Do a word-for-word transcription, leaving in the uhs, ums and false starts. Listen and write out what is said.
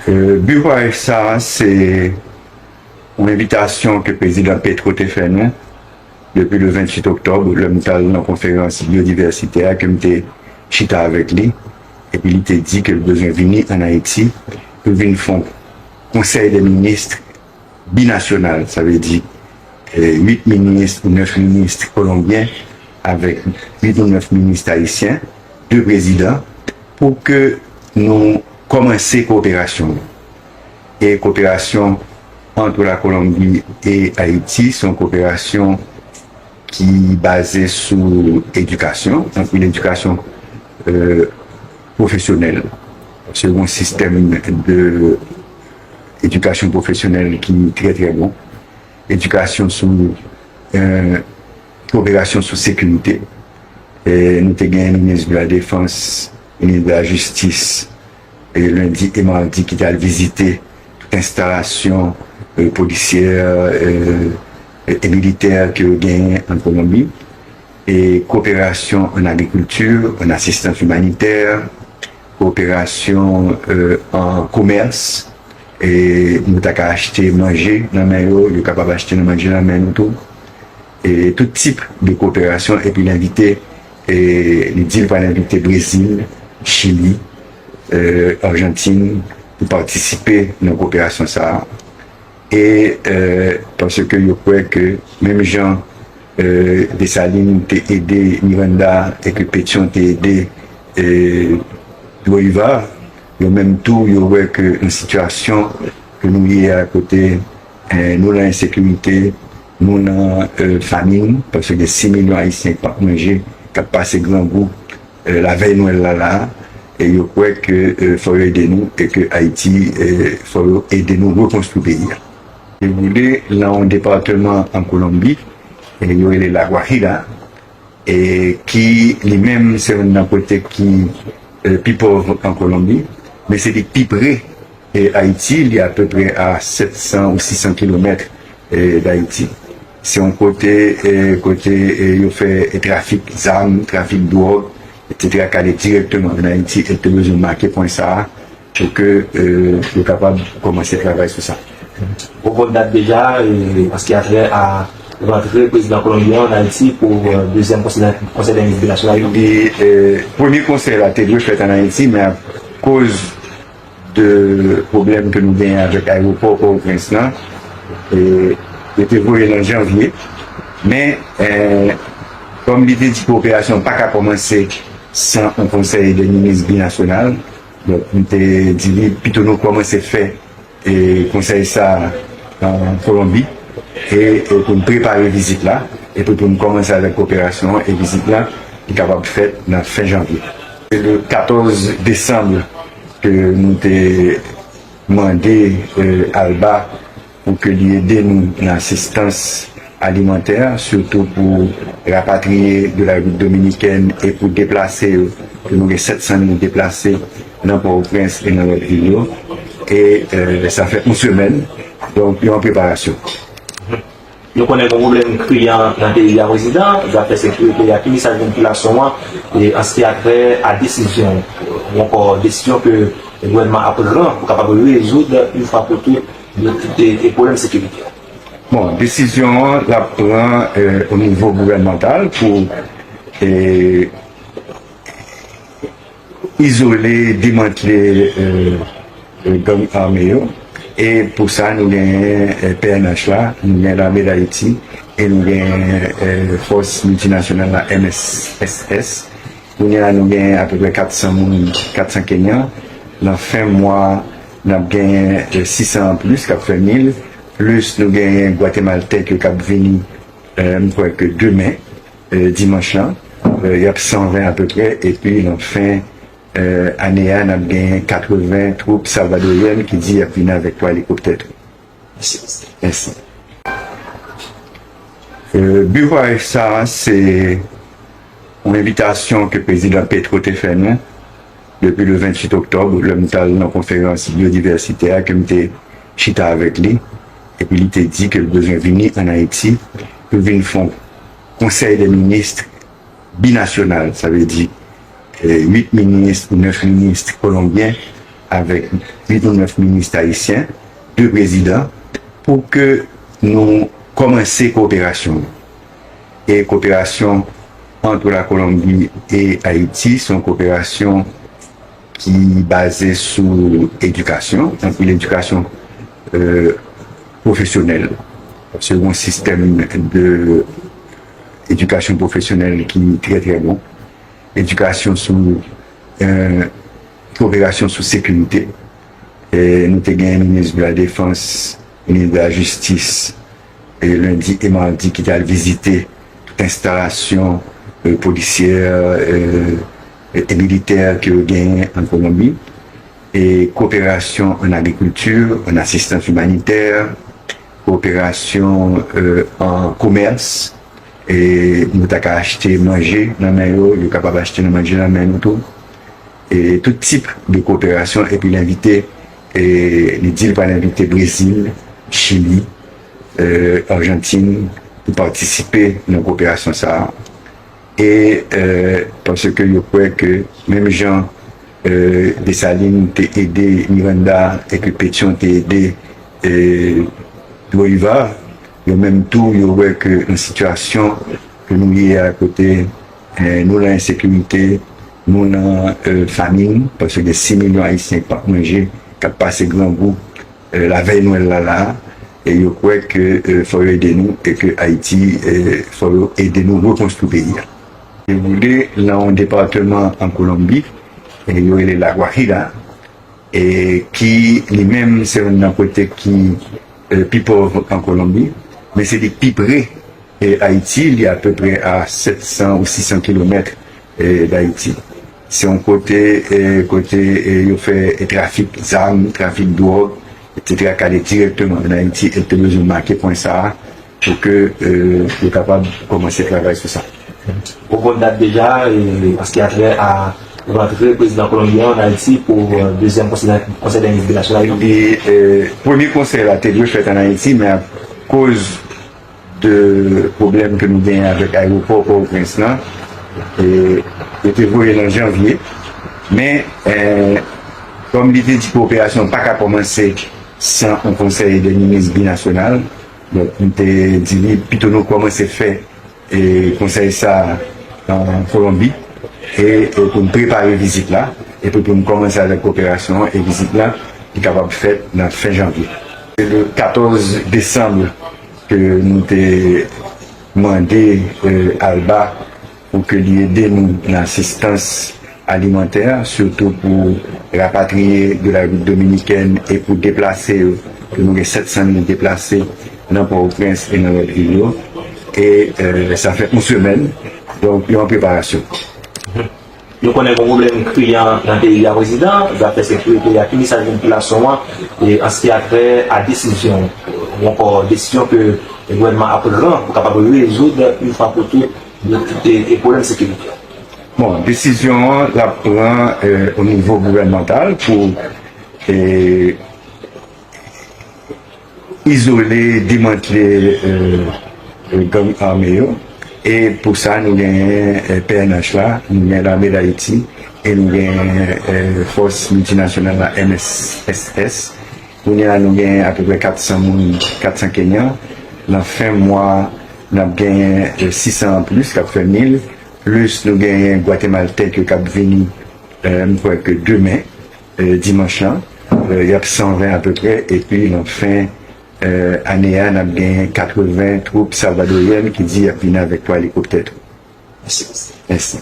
Bi vwayaj sa a, se yon envitasyon ke prezidan Petro te fè nou depi le venntuit oktòb, lè m t al nan konferans byodivèsite a, ke m te chita avèk li, epi li te di ke l bezwen vini ann Ayiti pou l vin fè yon konsèy de minis binasyonal, sa vle di uit minis ou nèf minis kolonbyen avèk uit ou nèf minis ayisyen, de prezidan, pou ke nou kòmanse koperasyon. E koperasyon ant la Kolonbi e Ayiti se yon koperasyon ki baze sou edikasyon, anpil edikasyon pwofesyonèl. Se yon sistèm de edikasyon pwofesyonèl ki trè, trè bon. Edikasyon sou koperasyon sou sekirite. Nou te gen minis de la defans, minis de la jistis, lendi e madi ki t al vizite tout enstalasyon polisyè e militè ke yo genyen an Kolonbi, e koperasyon an agrikilti, an asistans imanitè, koperasyon an komès, e nou ta ka achte manje nan men yo, yo kapab achte nan manje nan men nou tou. E tout tip de koperasyon, epi l envite, e li di l pral envite Brezil, Chili, Ajantin pou patisipe nan koperasyon sa a. E paske yo kwè ke menm jan Desalin te ede Miranda e ke Petyon te ede Dwayne, yo menm tou, yo wè ke nan sitiyasyon ke nou ye a, kote nou nan ensekirite, nou nan famin, paske gen sis milyon Ayisyen k p ap manje, k ap pase grangou lavèy Nwèl la la a, e yo kwè ke fò yo ede nou e ke Ayiti, fò yo ede nou rekonstwi peyi a. Dewoule nan yon depatman an Kolonbi, yo rele La Guajira, e ki li menm se youn nan kote ki pi pòv an Kolonbi, men se li k pi pre Ayiti, li apeprè a sèt san ou sis san kilomèt d Ayiti. Se yon kote kote yo fè trafik zam, trafik dwòg, etsetera k ale dirèkteman ann Ayiti, e te bezwen make pwen sa a pou ke yo kapab kòmanse travay sou sa. Ou konn dat deja, an se ki a trè a rantre prezidan kolonbyen an ann Ayiti pou dezyèm konsèy dè minis binasyonal? Li, premye konsèy la te dwe fèt ann Ayiti, men akoz de pwoblèm ke nou genyen avèk ayewopò Pòtoprens lan, yo te voye l an janvye. Men kòm li te di ke operasyon pa ka kòmanse san yon konsèy dè minis binasyonal, donk m te di li pito nou kòmanse fè konsèy sa a an Kolonbi, e pou n prepare vizit la, epi pou n kòmanse avèk koperasyon an, e vizit la ki kapab fèt nan fen janvye. Se le katòz desanm ke nou te mande Alba pou ke li ede nou nan asistans alimantè, sitou pou rapatriye de la Repiblik Dominikèn e pou deplase yo, ke nou gen sèt san mil deplase nan Pòtoprens e nan lòt vil yo, e sa fè yon semèn, donk yo an preparasyon. Nou konnen gen pwoblèm kriyan nan peyi a, prezidan, zafè sekirite a, ki mesaj popilasyon an, e an se ki a trè a desizyon, ou ankò desizyon ke gouvènman ap pran pou kapab rezoud yon fwa pou tout pwoblèm sekirite a? Bon, desizyon an l ap pran o nivo gouvènmantal pou izole, demantle gang ame yo. E pou sa, nou genyen P N H la, nou genyen Lame Dayiti, e nou genyen fòs miltinasyonal la, M S S S. Kounye a, nou genyen apeprè kat san moun, kat san Kenyan. Nan fen mwa, n ap genyen sis san an plis, k ap fè mil. Plis, nou genyen Gwatemaltèk yo k ap vini, m kwè ke demen, dimanch lan, y ap san ven apeprè, epi nan fen ane a, n ap genyen katreven twoup salvadoryèn ki di y ap vini avèk twa elikoptè tou. Mèsi. Bi vwayaj sa a, se yon envitasyon ke prezidan Petro te fè nou depi le venntuit oktòb, lè m t al nan konferans byodivèsite a, ke m te chita avèk li, epi li te di ke l bezwen vini ann Ayiti pou l vin fè yon konsèy dè minis binasyonal, sa vle di uit minis ou nèf minis kolonbyen avèk uit ou nèf minis ayisyen, de prezidan, pou ke nou kòmanse koperasyon. E koperasyon ant la Kolonbi e Ayiti se yon koperasyon ki baze sou edikasyon, anpil edikasyon, euh, pwofesyonèl. Se yon sistèm de edikasyon pwofesyonèl ki trè, trè bon. Edikasyon sou, euh, koperasyon sou sekirite. E nou te gen minis de la defans, minis de la jistis, e lendi e madi ki t al vizite tout enstalasyon, euh, polisyè, euh, e, e militè ke yo genyen an Kolonbi. E koperasyon an agrikilti, an asistans imanitè, koperasyon, euh, an komès, e nou ta ka achte manje nan men yo, yo kapab achte nan manje nan men nou tou. E tout tip de koperasyon, epi l envite, e li di l pral envite Brezil, Chili, euh, Ajantin pou patisipe nan koperasyon sa a. E, euh, paske yo kwè ke menm jan, euh, Desalin te ede Miranda e ke Petyon te ede, euh, Dwoyiva, yo menm tou, yo wè ke nan sitiyasyon ke nou ye a, kote, euh, nou nan ensekirite, nou nan, euh, famin, paske gen sis milyon Ayisyen k p ap manje, k ap pase grangou, euh, lavèy Nwèl la la, e yo kwè ke, euh, fò yo ede nou, e ke Ayiti, euh, fò yo ede nou rekonstwi peyi a. Dewoule nan yon depatman an Kolonbi, e yo rele La Guajira, e ki li menm se youn nan kote ki, euh, pi pòv an Kolonbi, men se li k pi pre, e, Ayiti, li apeprè a sèt san ou sis san kilomèt, e, d Ayiti. Se yon kote, e, kote, e, yo fè, e, trafik zam, trafik dwòg, etsetera, k ale dirèkteman ann Ayiti, e l te bezwen make pwen sa a pou ke, e, yo kapab kòmanse travay sou sa. Ou konn dat deja, e, an se ki a trè a rantre prezidan kolonbyen an ann Ayiti pou, e, dezyèm konsèy, konsèy dè minis binasyonal yo? Li, e, premye konsèy la te dwe fèt ann Ayiti, men akoz de pwoblèm ke nou genyen avèk ayewopò Pòtoprens lan, e, yo te voye l an janvye, men, e, kòm li te di ke operasyon pa ka kòmanse san yon konsèy dè minis binasyonal, donk, m te di li, pito nou kòmanse fè, e, konsèy sa a an Kolonbi, e, e pou n prepare vizit la, epi pou n kòmanse avèk operasyon an, e vizit la, li kapab fèt nan fen janvye. Se le katòz desanm ke nou te mande, e, ALBA pou ke li ede nou nan asistans alimantè, sitou pou rapatriye de la Repiblik Dominikèn e pou deplase yo, ke nou gen sèt san mil deplase nan Pòtoprens e nan lòt vil yo. E, e, sa fè yon semèn, donk, yo an preparasyon. Nou konnen gen pwoblèm kriyan nan peyi a, prezidan, zafè sekirite a, ki mesaj ou pou popilasyon an, e an se ki a trè a desizyon, ou ankò desizyon ke gouvènman an ap pran pou kapab rezoud yon fwa pou tout, e, e pwoblèm sekirite a? Bon, desizyon an, l ap pran, e, o nivo gouvènmantal pou, e, izole, demantle, e, e, gang ame yo. E pou sa, nou genyen, e, P N H la, nou genyen Lame d Ayiti, e nou genyen, e, fòs miltinasyonal la, M S S S. Kounye a, nou genyen apeprè kat san moun, kat san Kenyan. Nan fen mwa, n ap genyen, e, sis san anplis, k ap fè mil. Plis, nou genyen Gwatemaltèk yo k ap vini, e, m kwè ke demen, e, dimanch lan, e, y ap san ven apeprè, epi nan fen, e, ane a, n ap genyen katreven twoup salvadoryèn ki di y ap vini avèk twa elikoptè tou. Mèsi.